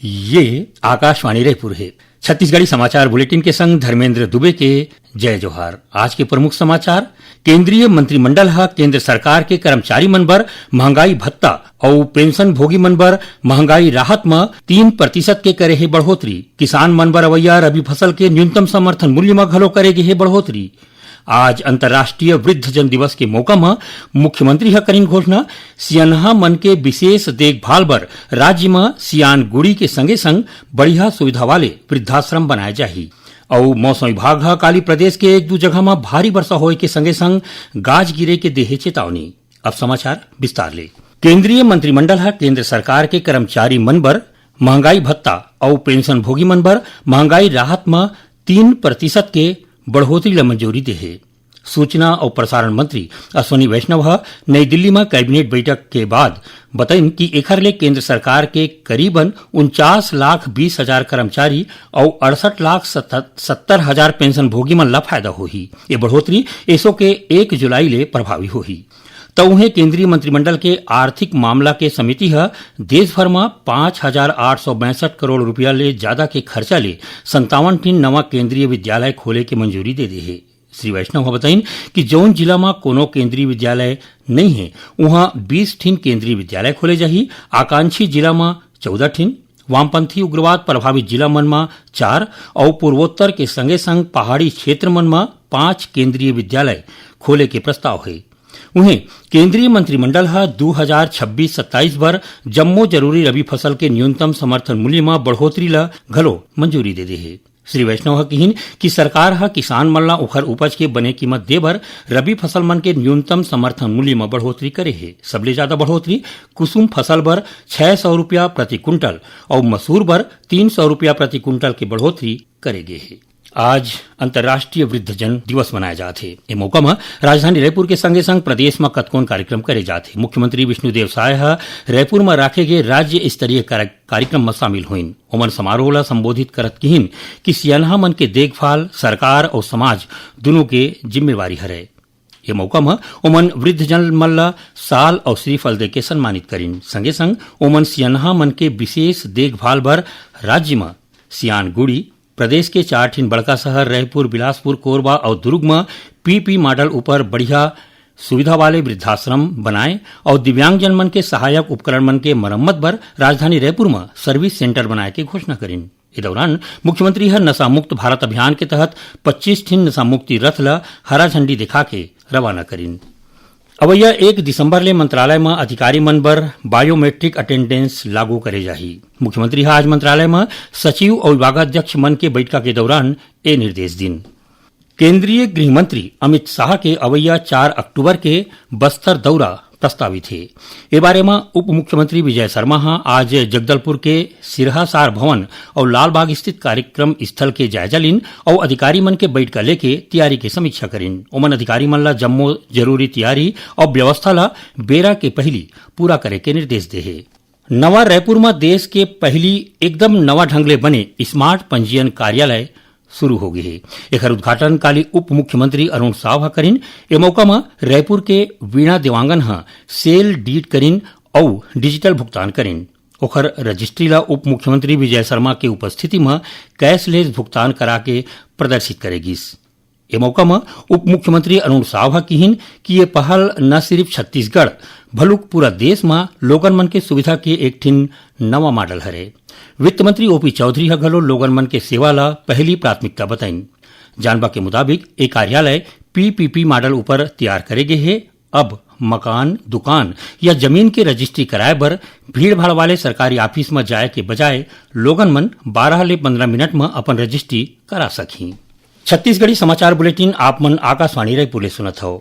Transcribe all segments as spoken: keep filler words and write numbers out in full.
ये आकाशवाणी रायपुर हे। छत्तीसगढ़ी समाचार बुलेटिन के संग धर्मेंद्र दुबे के जय जोहार। आज के प्रमुख समाचार। केंद्रीय मंत्रिमंडल ह केंद्र सरकार के कर्मचारी मन बर महंगाई भत्ता अउ पेंशन भोगी मन बर महंगाई राहत म तीन प्रतिशत के करे हे बढ़ोतरी। किसान मन बर अवइया रबी फसल के न्यूनतम समर्थन मूल्य म घलो करे गे हे बढ़ोतरी। आज अंतर्राष्ट्रीय वृद्धजन दिवस के मौका म मुख्यमंत्री ह करिन घोषणा, सियनहा मन के विशेष देखभाल बर राज्य म सियान गुड़ी के संगे संग बढ़िया सुविधा वाले वृद्धाश्रम बनाए जाही। अउ मौसम विभाग ह काली प्रदेश के एक दू जगह म भारी वर्षा होए के संगे संग गाज गिरे के देहे चेतावनी। अब समाचार विस्तार ले। केंद्रीय मंत्रिमंडल ह केंद्र सरकार के कर्मचारी मन बर महंगाई भत्ता अउ पेंशन भोगी मन बर महंगाई राहत म तीन प्रतिशत के बढ़ोतरी ल मंजूरी दे हे। सूचना अउ प्रसारण मंत्री अश्विनी वैष्णव ह नई दिल्ली म कैबिनेट बैठक के बाद बतइन कि एखर ले केंद्र सरकार के करीबन उनचास लाख बीस हजार कर्मचारी अउ अड़सठ लाख सत्तर हजार पेंशन भोगी मन ल फायदा होही। ये बढ़ोतरी एसो के एक जुलाई ले प्रभावी होही। त उहें, केंद्रीय मंत्रिमंडल के आर्थिक मामला के समिति ह देश भर म पाँच हजार आठ सौ बैसठ करोड़ रुपया ले जादा के खर्चा ले संतावन ठिन नवा केंद्रीय विद्यालय खोले के मंजूरी दे दे हे। श्री वैष्णव ह बताइन कि जौन जिला म कोनो केंद्रीय विद्यालय नइ हे, उहां बीस ठिन केंद्रीय विद्यालय खोले जाही। आकांक्षी जिला म चौदह ठिन, वामपंथी उग्रवाद प्रभावित जिला मन म चार अउ पूर्वोत्तर के संगे संग पहाड़ी क्षेत्र मन म पांच केंद्रीय विद्यालय खोले के प्रस्ताव हे। उहें, केंद्रीय मंत्रिमंडल ह दू हजार छब्बीस सत्ताईस बर जम्मो जरूरी रबी फसल के न्यूनतम समर्थन मूल्य म बढ़ोतरी ल घलो मंजूरी दे दे हे। श्री वैष्णव ह किहिन कि सरकार ह किसान मन ल उखर उपज के बने कीमत दे बर रबी फसल मन के न्यूनतम समर्थन मूल्य म बढ़ोतरी करे हे। सबले जादा बढ़ोतरी कुसुम फसल बर छह सौ रुपया प्रति कुंटल अउ मसूर बर तीन सौ रुपया प्रति कुंटल के बढ़ोतरी करे गे हे। आज अंतर्राष्ट्रीय वृद्धजन दिवस मनाए जात हे। ए मौका म राजधानी रायपुर के संगे संग प्रदेश म कतकोन कार्यक्रम करे जात हे। मुख्यमंत्री विष्णुदेव साय ह रायपुर म राखे गे राज्य स्तरीय कार्य-, कार्यक्रम म शामिल होइन। ओमन समारोह ल संबोधित करत किहिन कि सियनहा मन के देखभाल सरकार अउ समाज दुनों के जिम्मेवारी हरय। ये मौका म ओमन वृद्धजन मन ल शाल अउ श्रीफल देके सम्मानित करिन। संगे संग ओमन सियनहा मन के विशेष देखभाल बर राज्य म सियान गुड़ी, प्रदेश के चार ठिन बड़का शहर रायपुर, बिलासपुर, कोरबा अउ दुर्ग म पीपी मॉडल ऊपर बढ़िया सुविधा वाले वृद्धाश्रम बनाए अउ दिव्यांगजन मन के सहायक उपकरण मन के मरम्मत बर राजधानी रायपुर म सर्विस सेंटर बनाए के घोषणा करिन। ए दौरान मुख्यमंत्री ह नशा मुक्त भारत अभियान के तहत पच्चीस ठिन नशा मुक्ति रथ ल हरा झंडी दिखा के रवाना करिन। अवइया एक दिसंबर ले मंत्रालय म अधिकारी मन बर बायोमेट्रिक अटेंडेंस लागू करे जाही। मुख्यमंत्री ह आज मंत्रालय म सचिव अउ विभागाध्यक्ष मन के बैठका के दौरान ए निर्देश दिन। केंद्रीय गृह मंत्री अमित शाह के अवइया चार अक्टूबर के बस्तर दौरा प्रस्तावित हे। ए बारे म उप मुख्यमंत्री विजय शर्मा ह आज जगदलपुर के सिरहासार भवन अउ लालबाग स्थित कार्यक्रम स्थल के जायजा लीन अउ अधिकारी मन के बैठका लेके तैयारी के समीक्षा करिन। ओमन अधिकारी मन ल जम्मो जरूरी तैयारी अउ व्यवस्था ल बेरा के पहिली पूरा करे के निर्देश दे हे। नवा रायपुर म देश के पहिली एकदम नवा ढंग ले बने स्मार्ट पंजीयन कार्यालय शुरू हो गे हे। एखर उद्घाटन काली उप मुख्यमंत्री अरुण साव ह करिन। ए मौका म रायपुर के वीणा देवांगन ह सेल डीड करिन अउ डिजिटल भुगतान करिन। ओखर रजिस्ट्री ल उप मुख्यमंत्री विजय शर्मा के उपस्थिति म कैशलेस भुगतान करा के प्रदर्शित करे गिस। ए मौका म उप मुख्यमंत्री अरुण साव ह किहिन कि ये पहल न सिरिफ छत्तीसगढ़, भलुक पूरा देश म लोगन मन के सुविधा के एक ठिन नवा मॉडल हरे। वित्त मंत्री ओपी चौधरी ह घलो लोगन मन के सेवा ल पहली प्राथमिकता बताइन। जानबा के मुताबिक, ए कार्यालय पीपीपी मॉडल ऊपर तैयार करे गे हे। अब मकान, दुकान या जमीन के रजिस्ट्री कराए बर भीड़-भाड़ वाले सरकारी ऑफिस म जाए के बजाय लोगन मन बारह ले पंद्रह मिनट म अपन रजिस्ट्री करा सकही। छत्तीसगढ़ी समाचार बुलेटिन आप मन आकाशवाणी रायपुर ले सुनत हव।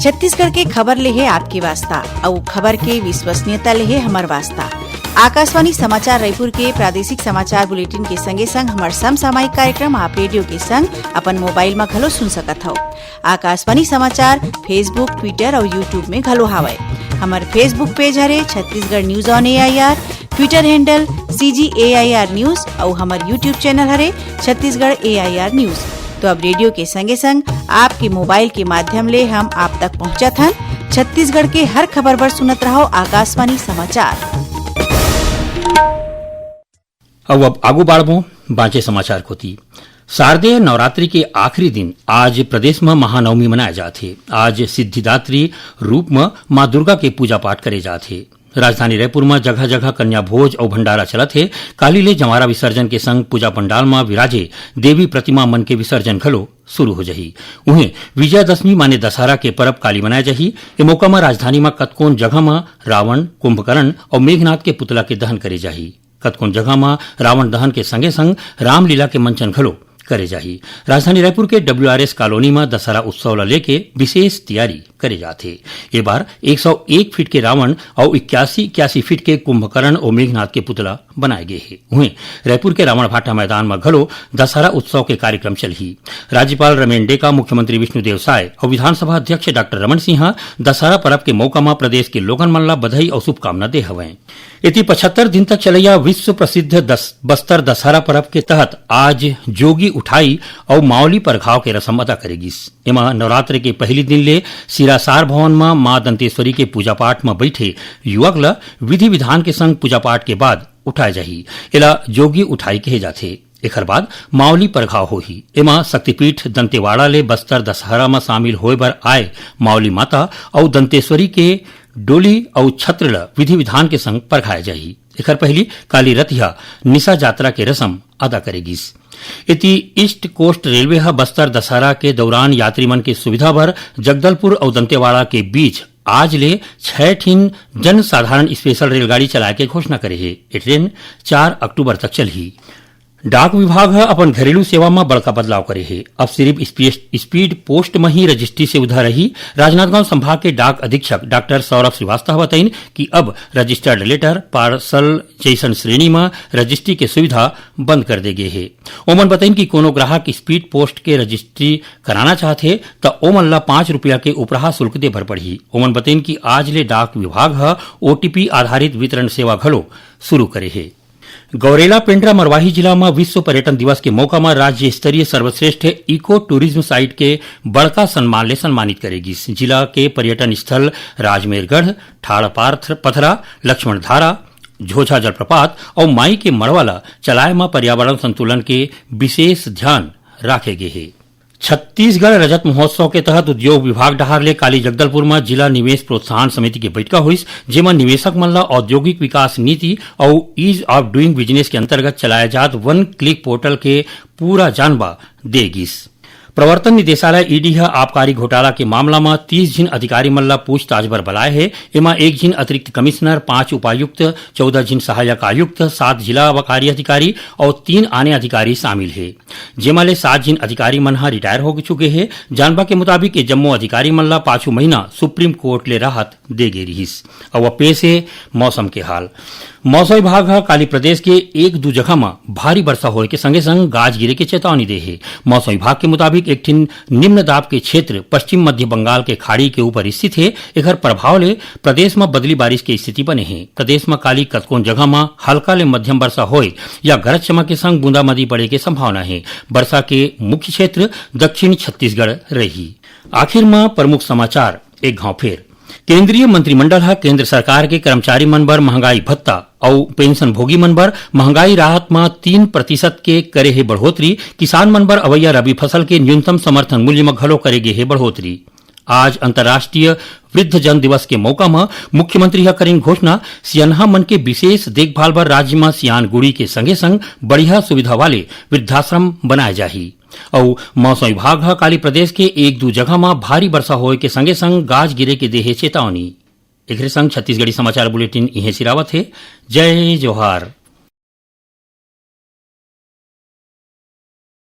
छत्तीसगढ़ के खबर ले हे आपके वास्ता, अउ खबर के विश्वसनीयता ले हे हमर वास्ता। आकाशवाणी समाचार रायपुर के प्रादेशिक समाचार बुलेटिन के संगे संग हमर समसामयिक कार्यक्रम आप रेडियो के संग अपन मोबाइल म घलो सुन सकत हव। आकाशवाणी समाचार Facebook, Twitter अउ YouTube में घलो हावय। हमर Facebook पेज हरे Chhattisgarh news on AIR, Twitter handle CG AIR news अउ हमर YouTube चैनल हरे छत्तीसगढ़ एआईआर न्यूज। तो अब रेडियो के संगे संग आपके मोबाइल के माध्यम ले हम आप तक पहुंचत हन। छत्तीसगढ़ के हर खबर बर सुनत रहव आकाशवाणी समाचार। अब, अब आगू बाढ़बो बांचे समाचार कोती। शारदेय नवरात्रि के आखिरी दिन आज प्रदेश म महानवमी मनाया जात हे। आज सिद्धिदात्री रूप म मां दुर्गा के पूजा पाठ करे जात हे। राजधानी रायपुर म जगह-जगह कन्या भोज अउ भंडारा चलत हे। काली ले जंवारा विसर्जन के संग पूजा पंडाल म विराजे देवी प्रतिमा मन के विसर्जन घलो शुरू हो जाही। उहें, विजयादशमी माने दशहरा के परब काली मनाए जाही। ए मौका म राजधानी म कतकोन जगह म रावण, कुंभकर्ण अउ मेघनाथ के पुतला के दहन करे जाही। कतकोन जगह म रावण दहन के संगे-संग रामलीला के मंचन घलो करे जाही। राजधानी रायपुर के डब्ल्यूआरएस कॉलोनी म दशहरा उत्सव ल लेके विशेष तैयारी करे जात हे। ए बार एक सौ एक फीट के रावण अउ इक्यासी इक्यासी फीट के कुंभकर्ण अउ मेघनाथ के पुतला बनाए गे हे। उहें, रायपुर के रावण भाटा मैदान म घलो दशहरा उत्सव के कार्यक्रम चलही। राज्यपाल रमेन डेका, मुख्यमंत्री विष्णुदेव साय अउ विधानसभा अध्यक्ष डॉक्टर रमन सिंह ह दशहरा परब के मौका म प्रदेश के लोगन मन ल बधाई अउ शुभकामना दे हवंय। एती पचहत्तर दिन तक चलैया विश्व प्रसिद्ध दस-, बस्तर दशहरा परब के तहत आज जोगी उठाई अउ मावली परघाव के रसम अदा करे गिस। एमा नवरात्र के पहिली दिन ले सिरासार भवन म मां दंतेश्वरी के पूजा पाठ म बइठे युवक ल विधि विधान के संग पूजा पाठ के बाद उठाए जाही। एला जोगी उठाई कहे जाथे। एखर बाद मावली परघाव होही। एमा शक्तिपीठ दंतेवाड़ा ले बस्तर दशहरा म शामिल होए बर आए मावली माता अउ दंतेश्वरी के डोली अउ छत्र ल विधि विधान के संग परघाए जाही। एखर पहिली काली रतिहा निशा जात्रा के रसम अदा करे गिस। एती ईस्ट कोस्ट रेलवे ह बस्तर दशहरा के दौरान यात्री मन के सुविधा बर जगदलपुर अउ दंतेवाड़ा के बीच आज ले छह ठिन जन साधारण स्पेशल रेलगाड़ी चलाए के घोषणा करे हे। ए ट्रेन चार अक्टूबर तक चलही। डाक विभाग ह अपन घरेलू सेवा म बड़का बदलाव करे हे। अब सिरिफ स्पी-, स्पीड पोस्ट म ही रजिस्ट्री सुविधा रही। राजनांदगांव संभाग के डाक अधीक्षक डॉक्टर सौरभ श्रीवास्तव ह बतइन कि अब रजिस्टर्ड लेटर, पार्सल जइसन श्रेणी म रजिस्ट्री के सुविधा बंद कर दे गे हे। ओमन बतइन कि कोनो ग्राहक स्पीड पोस्ट के रजिस्ट्री कराना चाहथे, त ओमन ल पाँच रुपया के उपराहा शुल्क दे बर पड़ही। ओमन बतइन कि आज ले डाक विभाग ह ओटीपी आधारित वितरण सेवा घलो शुरू करे हे। गौरेला पेंड्रा मरवाही जिला म विश्व पर्यटन दिवस के मौका म राज्य स्तरीय सर्वश्रेष्ठ इको टूरिज्म साइट के बड़का सम्मान ले सम्मानित करे गिस। जिला के पर्यटन स्थल राजमेरगढ़, ठाड़ पार्थ-, पथरा, लक्ष्मण धारा, झोझा जलप्रपात अउ माई के मड़वा ल चलाए म पर्यावरण संतुलन के विशेष ध्यान राखे गे हे। छत्तीसगढ़ रजत महोत्सव के तहत उद्योग विभाग डहार ले काली जगदलपुर म जिला निवेश प्रोत्साहन समिति के बइठका होइस, जेमा निवेशक मन ल औद्योगिक विकास नीति अउ ईज ऑफ डूइंग बिजनेस के अंतर्गत चलाए जात वन क्लिक पोर्टल के पूरा जानबा दे गिस। प्रवर्तन निदेशालय, ईडी ह आबकारी घोटाला के मामला म तीस झिन अधिकारी मन ल पूछताछ बर बलाए हे। एमा एक झिन अतिरिक्त कमिश्नर, पांच उपायुक्त, चौदह झिन सहायक आयुक्त, सात जिला आबकारी अधिकारी अउ तीन आने अधिकारी शामिल हे, जेमा ले सात झिन अधिकारी मन ह रिटायर हो चुके हे। जानबा के मुताबिक, ये जम्मो अधिकारी मन ल पाछू महीना सुप्रीम कोर्ट ले राहत दे गे रिहिस। अउ अब पेश हे मौसम के हाल। मौसम विभाग ह काली प्रदेश के एक दू जगह म भारी वर्षा होए के संगे संग गाज गिरे के चेतावनी दे हे। मौसम विभाग के मुताबिक, एक ठिन निम्न दाब के क्षेत्र पश्चिम मध्य बंगाल के खाड़ी के ऊपर स्थित हे। एखर प्रभाव ले प्रदेश म बदली बारिश के स्थिति बने हे। प्रदेश म काली कतकोन जगह म हल्का ले मध्यम वर्षा होए या गरज चमक के संग बूंदाबांदी पड़े के संभावना हे। वर्षा के मुख्य क्षेत्र दक्षिण छत्तीसगढ़ रही। आखिर म प्रमुख समाचार एक घाव फेर। केंद्रीय मंत्रिमंडल ह केंद्र सरकार के कर्मचारी मन बर महंगाई भत्ता अउ पेंशन भोगी मन बर महंगाई राहत म तीन प्रतिशत के करे हे बढ़ोतरी। किसान मन बर अवैया रबी फसल के न्यूनतम समर्थन मूल्य म घलो करे गे हे बढ़ोतरी। आज अंतर्राष्ट्रीय वृद्ध जन दिवस के मौका म मुख्यमंत्री ह करिन घोषणा, सियनहा मन के विशेष देखभाल बर राज्य म सियान गुड़ी के संगे संग बढ़िया सुविधा वाले वृद्धाश्रम बनाए जाही। अउ मौसम विभाग ह काली प्रदेश के एक दू जगह म भारी वर्षा होए के संगे संग गाज गिरे के दे हे चेतावनी। एकरे संग छत्तीसगढ़ी समाचार बुलेटिन इहें सिरावत हे। जय जोहार।